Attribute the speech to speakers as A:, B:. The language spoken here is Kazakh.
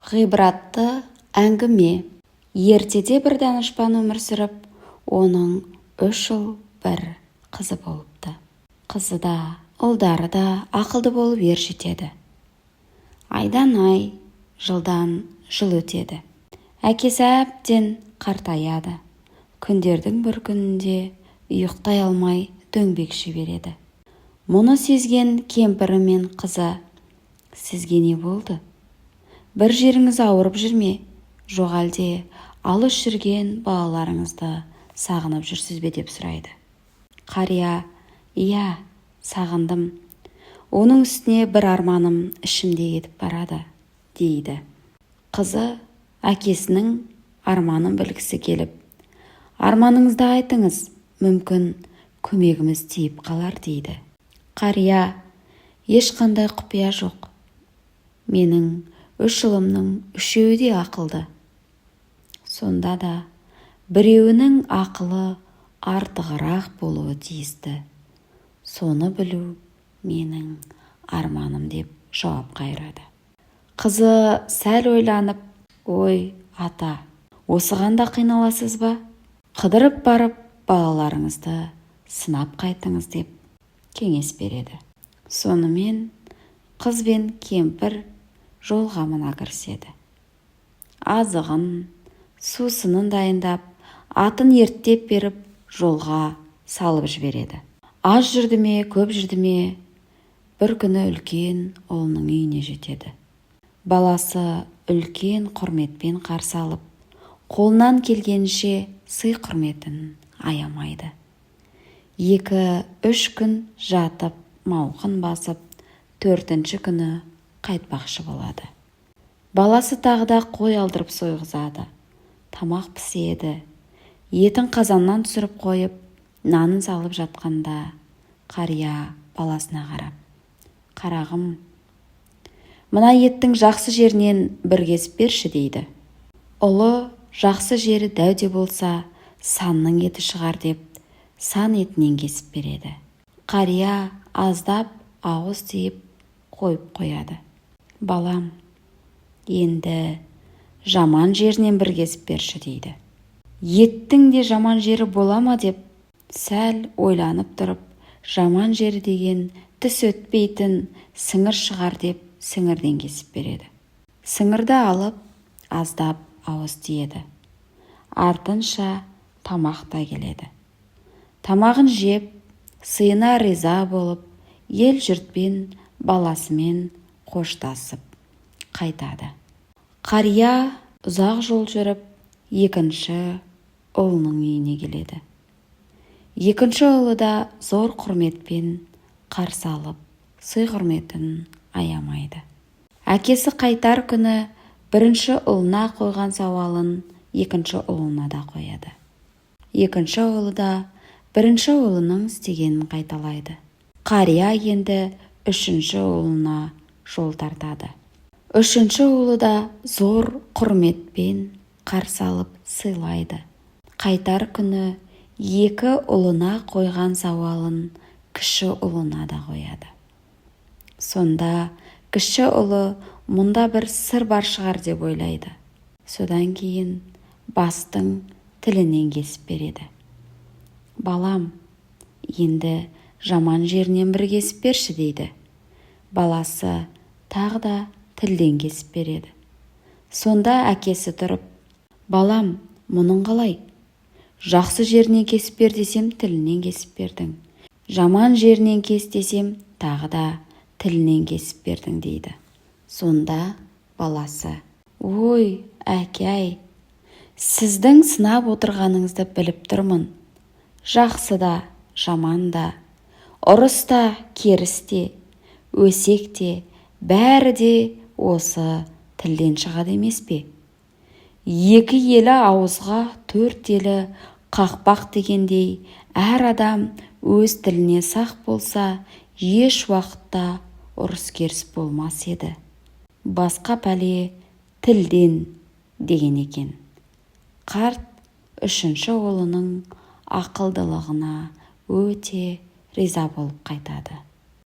A: Ғибратты әңгіме. Ертеде бір данышпан өмір сүріп, оның үш ұл, бір қызы болыпты. Қызы да, ұлдары да ақылды болып ер жетеді. Айдан ай, жылдан жыл өтеді. Әкесі әбден қартаяды. Күндердің бір күнінде ұйықтай алмай дөңбекши береді. Мұны сезген кемпірі мен қызы: «Сізге не болды? Бір жеріңіз ауырып жүр ме, жоқ әлде алыс жүрген балаларыңызды сағынып жүрсіз бе?» – деп сұрайды. Қария: «Иә, сағындым. Оның үстіне бір арманым ішімде кетіп барады», – дейді. Қызы әкесінің арманын білгісі келіп: «Арманыңызды айтыңыз, мүмкін, көмегіміз тиіп қалар», – дейді. Қария: «Ешқандай құпия жоқ. Менің үш ұлымның үшеуі де ақылды. Сонда да біреуінің ақылы артығырақ болуы тиісті. Соны білу менің арманым», – деп жауап қайырады. Қызы сәл ойланып: «Ой, ата, осыған да қиналасыз ба? Қыдырып барып, балаларыңызды сынап қайтыңыз», – деп кеңес береді. Сонымен қыз бен кемпір жол қамына кіріседі. Азығын, сусынын дайындап, атын ерттеп беріп, жолға салып жібереді. Аз жүрді ме, көп жүрді ме, бір күні үлкен ұлының үйіне жетеді. Баласы үлкен құрметпен қарсы алып, қолынан келгенше сый-құрметін аямайды. 2-3 күн жатып, мауқын басып, төртінші күні қайтпақшы болады. Баласы тағы да қой алдырып сойғызады, тамақ піседі. Етін қазаннан түсіріп қойып, нанын салып жатқанда, қария баласына қарап: «Қарағым, мына еттің жақсы жерінен бір кесіп берші», – дейді. Ұлы жақсы жері дәу де болса санның еті шығар деп, сан етінен кесіп береді. Қария аздап ауыз тиіп қойып қояды. «Балам, енді жаман жерінен бір кесіп берші», – дейді. «Еттің де жаман жері бола ма?» – деп сәл ойланып тұрып, жаман жері деген тіс өтпейтін сіңір шығар деп, сіңірден кесіп береді. Сіңірді алып, аздап ауыз тиеді. Артынша тамақ та келеді. Тамағын жеп, сыйына риза болып, ел жұртпен, баласымен қоштасып қайтады. Қария ұзақ жол жүріп, екінші ұлының үйіне келеді. Екінші ұлы да зор құрметпен қарсы алып, сый құрметін аямайды. Әкесі қайтар күні бірінші ұлына қойған сауалын екінші ұлына да қояды. Екінші ұлы да бірінші ұлының істегенін қайталайды. Қария енді үшінші ұлына жол тартады. Үшінші ұлы да зор құрметпен қарсы алып, сыйлайды. Қайтар күні екі ұлына қойған сауалын кіші ұлына да қояды. Сонда кіші ұлы мұнда бір сыр бар шығар деп ойлайды. Содан кейін бастың тілінен кесіп береді. «Балам, енді жаман жерінен бір кесіп берші», – дейді. Баласы тағы да тілден кесіп береді. Сонда әкесі тұрып: «Балам, мұның қалай? Жақсы жерінен кесіп бер десем, тілінен кесіп бердің, жаман жерінен кес десем, тағы да тілінен кесіп бердің», – дейді. Сонда баласы: «Ой, әке-ай, сіздің сынап отырғаныңызды біліп тұрмын. Жақсы да, жаман да, ұрыс та, керіс те, өсек те, бәрі де осы тілден шығады емес пе? Екі елі ауызға төрт елі қақпақ дегендей, әр адам өз тіліне сақ болса, еш уақытта ұрыс-керіс болмас еді. Басқа пәле тілден», – деген екен. Қарт үшінші ұлының ақылдылығына өте риза болып қайтады.